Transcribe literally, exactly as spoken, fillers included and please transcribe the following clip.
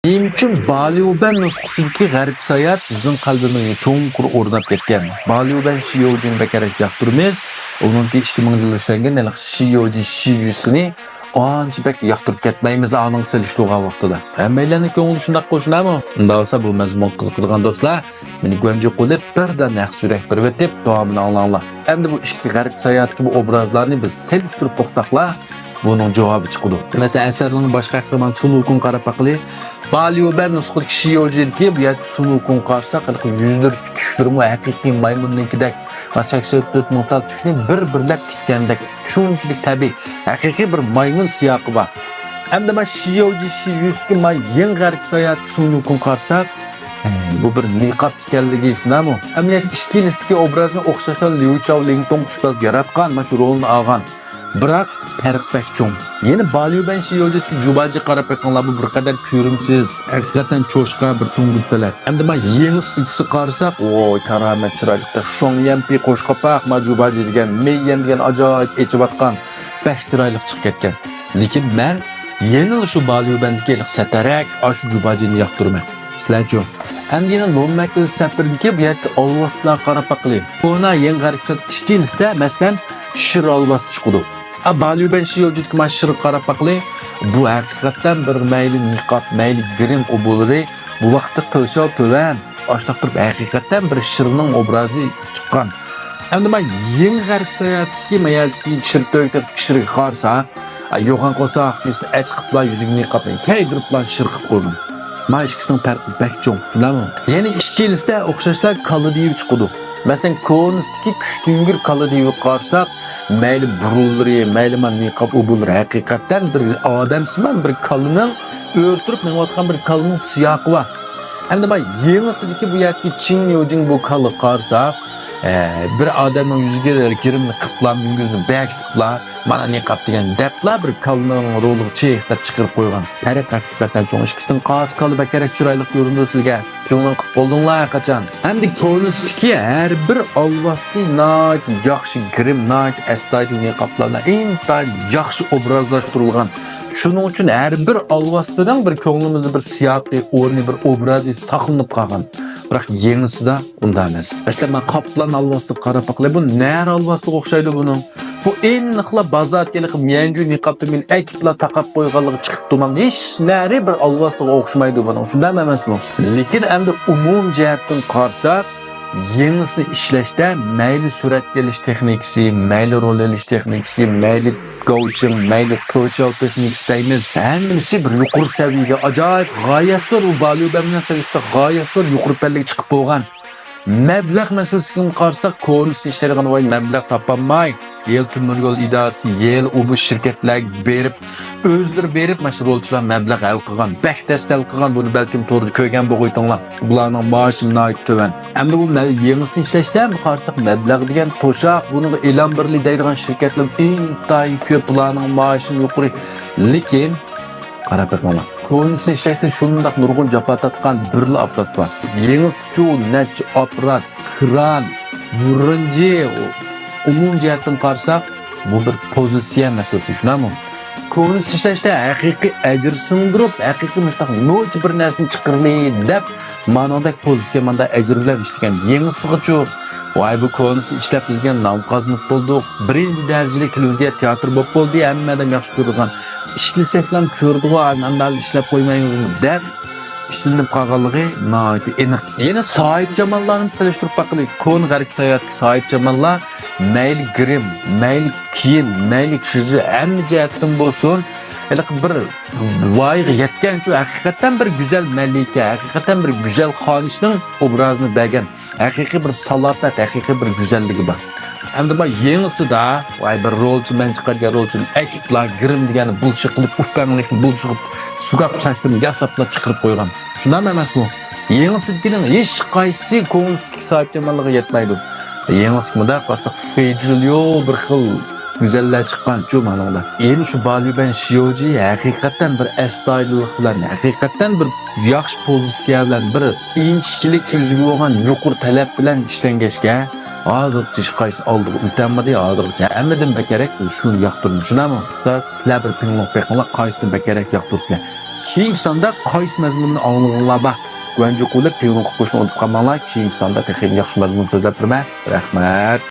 نېمە ئۈچۈن باليۇبەن نۇسخىسىدىكى غەربىي ساياھەت بىزنىڭ قەلبىمىزگە چوڭقۇر ئورناپ كەتكەن؟ باليۇبەن شىيوجىنى بەكرەك ياقتۇرىمىز. ئۇنىڭكى ئىككى مىڭ يىل ئىشلەنگەن ھېلىقى شىيوجى شىيۈسىنى ئانچە بەك ياقتۇرۇپ كەتمەيمىز، ئانىڭغا سېلىشتۇرغان ۋاقتىدا. ھەممەيلەننىڭ كۆڭلى شۇنداق قوشۇلامۇ؟ ئۇنداق بولسا بۇ مەزمۇنغا قىزىقىدىغان دوستلار مېنى گۇەنجۇ قىلىپ بىردەم ھەق يۈرەك بېرىۋېتىپ داۋامىنى ئاڭلاڭلار. ئەمدى بۇ ئىككى غەربىي ساياھەتتىكى بۇ ئوبرازلارنى بىز سېلىشتۇرۇپ باقساقلا، بۇنىڭ جاۋابى چىقىدۇ. مەسىلەن، ئەسەرنىڭ باش قەھرىمانى سۇن ۋۇكۇڭغا قاراپ باقىلى. باليۇبەن نۇسخىدىكى شىيوجىدىكى بۇ يەردىكى سۇن ۋۇكۇڭغا قارىساق، ھېلىقى يۈزلىرى، تۈكلىرىمۇ ھەقىقىي مايمۇننىڭكىدەك، سەكسەن تۆت مىڭ تال تۈكنى بىر-بىرلەپ تىككەندەك، شۇنچىلىك تەبىئىي، ھەقىقىي بىر مايمۇن سىياقى بار. ئەمدى مانا شىيوجى شىيۈسىدىكى مانا يېڭى غەربىي ساياھەتتىكى سۇن ۋۇكۇڭغا قارىساق، ئە، بۇ بىر نىقاب ئىكەنلىكى شۇنداقمۇ؟ ئەمەلىيەتتە ئىككىلىسىدىكى ئوبرازنى ئوخشاشلا ليۇ چاۋ لىڭتۇڭ ئۇستاز ياراتقان، مانا شۇ رولنى ئالغان. بىراق پەرق بەك چوڭ. يەنە باليۇبەن شىيوجىدىكى جۇباجى قاراپ بېقىڭلار، بۇ بىر قەدەر كۆرۈمسىز، ھەقىقەتەن چوشقا بىر توڭگۇز پەلەك. ئەمدى مانا يېڭىسىدىكىسى قارىساق، ۋوي، كارامەت چىرايلىق، شوڭيەنپى قوش قاپاق، مانا جۇباجى دېگەن مېييەن دېگەن ئاجايىپ ئېچىۋاتقان، بەك چىرايلىق چىقىپ كەتكەن. لېكىن مەن يەنىلا شۇ باليۇبەندىكى ھېلىقى سەتەرەك، ئاشۇ جۇباجىنى ياقتۇرىمەن. سىلەرچۇ؟ ئەمدى يەنە لون مەكگىل سەپىرىدىكى بۇ يەردىكى ئالۋاستىلارغا قاراپ باقىلى. كونا يېڭى غەربىي ساياھەت ئىككىلىسىدە، مەسىلەن، شىر ئالۋاستى چىقىدۇ. ئا، باليۇبەن شىيوجىدىكى مانا شىرغا قاراپ باقىلى. بۇ ھەقىقەتەن بىر مەيلى نىقاب، مەيلى گىرىم ئوبۇلىرى، بۇ ۋاقىتتا قىلچە تۆۋەن، ئاشتاق تۇرۇپ ھەقىقەتەن بىر شىرنىڭ ئوبرازى چىققان. ئەمدى مانا يېڭى غەربىي ساياھەتتىكى، مانا يەردىكى شىر تۆگىتەكتىكى شىرغا قارىسا، ئا، يوغان قورساق، ئەچىقىپلا يۈزىگە نىقابنى كەيدۈرۈپلا شىر قىلىپ قويدۇم. مانا ئىككىسىنىڭ پەرقى بەك چوڭ، شۇنداقمۇ؟ يەنە ئىككىلىسىدە ئوخشاشلا كالا دىيۋى چىقىدۇ. مەسىلەن، كونىسىدىكى كۈچتۈڭگۈر كالا دىيۋىگە قارىساق، مەيلى بۇرۇنلىرى، مەيلى مانا نىقاب ئوبۇلىرى ھەقىقەتەن بىر ئادەمسىمان بىر كالىنىڭ ئۆرە تۇرۇپ مېڭىۋاتقان بىر كالىنىڭ سىياقى بار. ئەمدى مانا يېڭىسىدىكى بۇ يەردىكى چىڭ نيۇجىڭ بۇ كالىغا قارىساق، ئە، بىر ئادەمنىڭ يۈزىگە گىرىمنى قىپلا، مۈڭگۈزنى بېكىتىپلا، مانا نىقاب دېگەن دەپلا بىر كالىنىڭ رولىغا چىقىپ چىقىرىپ قويغان. پەرق ھەقىقەتەن چوڭ. ئىككىسىنىڭ قارىسا كالا بەكرەك چىرايلىق كۆرۈنىدۇ سىلىگە. كۆڭلۈڭ قىپ بولدۇڭلار ھەرقاچان. ئەمدى كونىسىدىكى ھەر بىر ئالۋاستى ناھايىتى ياخشى گىرىم، ناھايىتى ئەستايىدىل نىقابلار بىلەن ئىنتايىن ياخشى ئوبرازلاشتۇرۇلغان. شۇنىڭ ئۈچۈن ھەر بىر ئالۋاستىنىڭ بىر كۆڭلىمىزدە بىر سىياقى، ئورنى، بىر ئوبرازى ساقلىنىپ قالغان. بىراق يېڭىسىدا ئۇنداق ئەمەس. مەسىلەن، مانا قاپلان ئالۋاستىغا قاراپ باقىلى. بۇ نەر ئالۋاستىغا ئوخشايدۇ بۇنىڭ. بۇ ئېنىقلا بازاردىكى ھېلىقى ميەنجۇ نىقابتىن مېنى ئەكىپلا تاقاپ قويغانلىقى چىقىپتۇ. مانا ھېچ نەرى بىر ئالۋاستىغا ئوخشىمايدۇ بۇنىڭ. شۇنداقمۇ ئەمەسمۇ؟ لېكىن ئەمدى ئومۇمىي جەھەتتىن قارىساق، يېڭىسىنى ئىشلەشتە مەيلى سۈرەتكە ئېلىش تېخنىكىسى، مەيلى رول ئېلىش تېخنىكىسى، مەيلى گاۋچىڭ، مەيلى توشاۋ تېخنىكىسى دەيمىز. ھەممىسى بىر يۇقىرى سەۋىيەگە، ئاجايىپ غايەت زور، بۇ باليۇبەن بىلەن سېلىشسا غايەت زور يۇقىرى پەللىگە چىقىپ بولغان. مەبلەغ مەسىلىسىگە قارىساق، كونىسىنى ئىشلەيدىغان ۋاي مەبلەغ تاپالماي، يېل تۆمۈر يول ئىدارىسى، يېل ئۇ بۇ شىركەتلەرگە بېرىپ، ئۆزلىرى بېرىپ، مانا شۇ رولچىلار مەبلەغ ھەل قىلغان، بەك تەستە ھەل قىلغان، بۇنى بەلكىم توردا كۆرگەن بولغۇيتۇڭلار. بۇلارنىڭ مائاشى ناھايىتى تۆۋەن. ئەمدى بۇ مە-، يېڭىسىنى ئىشلەشتە قارىساق، مەبلەغ دېگەن توشاق، بۇنىڭغا ئېلان بېرىلى دەيدىغان شىركەتلەر ئىنتايىن كۆپ، بۇلارنىڭ مائاشىمۇ يۇقىرى. لېكىن، قاراپ بېقىڭلار. كونىسىنى ئىشلەشتە شۇنداق نۇرغۇن جاپا تارتقان بىرلا ئاپپارات بار. يېڭىسىچۇ نەچچە ئاپپارات، كران، ۋۇرۇنجى، ئومۇمىي جەھەتتىن قارىساق، بۇ بىر پوزىتسىيە مەسىلىسى، شۇنداقمۇ؟ كونىسىنى ئىشلەشتە ھەقىقىي ئەجىر سىڭدۈرۈپ، ھەقىقىي مۇشۇنداق نوچە بىر نەرسىنى چىقىرىلى دەپ، مانىڭدەك پوزىتسىيە، مانداق ئەجىر بىلەن ئىشلىگەن. يېڭىسىغىچۇ، ۋاي، بۇ كونىسى ئىشلەپ بىزگە نام قازىنىپ بولدۇق، بىرىنچى دەرىجىلىك تېلېۋىزىيە تىياتىر بولۇپ بولدى، ھەممە ئادەم ياخشى كۆرىدىغان. ئىشلىسەكلا كۆرىدىغۇ، ئانداق ئىشلەپ قويمايمىزمۇ دەپ ئىشلىنىپ قالغانلىقى ناھايىتى ئېنىق. يەنە ساھىبجاماللارنى سېلىشتۇرۇپ باقىلى. كونا غەربىي ساياھەتتىكى ساھىبجاماللار مەيلى گىرىم، مەيلى كىيىم، مەيلى كىشى، ھەممە جەھەتتىن بولسۇن، ھېلىقى بىر ۋايىغا يەتكەنچۇ، ھەقىقەتەن بىر گۈزەل مەلىكە، ھەقىقەتەن بىر گۈزەل خانىشنىڭ ئوبرازىنى بەرگەن. ھەقىقىي بىر سالاپەت، ھەقىقىي بىر گۈزەللىكى بار. ئەمدى مانا يېڭىسىدا، ۋاي، بىر رولچى، مەن چىقارغان رولچىنى ئەكىپلا گىرىم دېگەننى بۇلشىق قىلىپ، ئۇپاڭلىقنى بۇلشىق قىلىپ، سۇگاپ چاچلىرىنى ياساپلا چىقىرىپ قويغان. شۇنداقمۇ ئەمەسمۇ؟ يېڭىسىدىكىنىڭ ھېچقايسىسى كونىسىدىكى ساھىبجاماللىقىغا يەتمەيدۇ. يېڭىسىدىكى مۇنداق قارىساق، فېيجىليو بىر خىل گۈزەللەر چىققانچۇ مانىڭدا. يەنە شۇ باليۇبەن شيوجى ھەقىقەتەن بىر ئەستايىدىللىق بىلەن، ھەقىقەتەن بىر ياخشى پوزىتسىيە بىلەن، بىر ئىنچىكىلىك يۈزىگە بولغان يۇقىرى تەلەپ بىلەن ئىشلەنگەچكە، ھازىرغىچە ھېچقايسى ئالدىغا ئۆتەلمىدى. ھازىرغىچە ھەممىدىن بەكرەك بىز شۇنى ياقتۇردۇق، شۇنداقمۇ؟ ئۇستاز، سىلەر بىر پىڭلۇق بېقىڭلار، قايسىنى بەكرەك ياقتۇرىسىلەر. كېيىنكى ساندا قايسى مەزمۇننى ئاڭلىغۇڭلار بار؟ گۇەنجۇ قۇلۇپ پىڭلۇق قوشۇشنى ئۇنتۇپ قالماڭلار. كېيىنكى ساندا تېخى ياخشى مەزمۇن سۆزلەپ بېرىمەن. رەھمەت.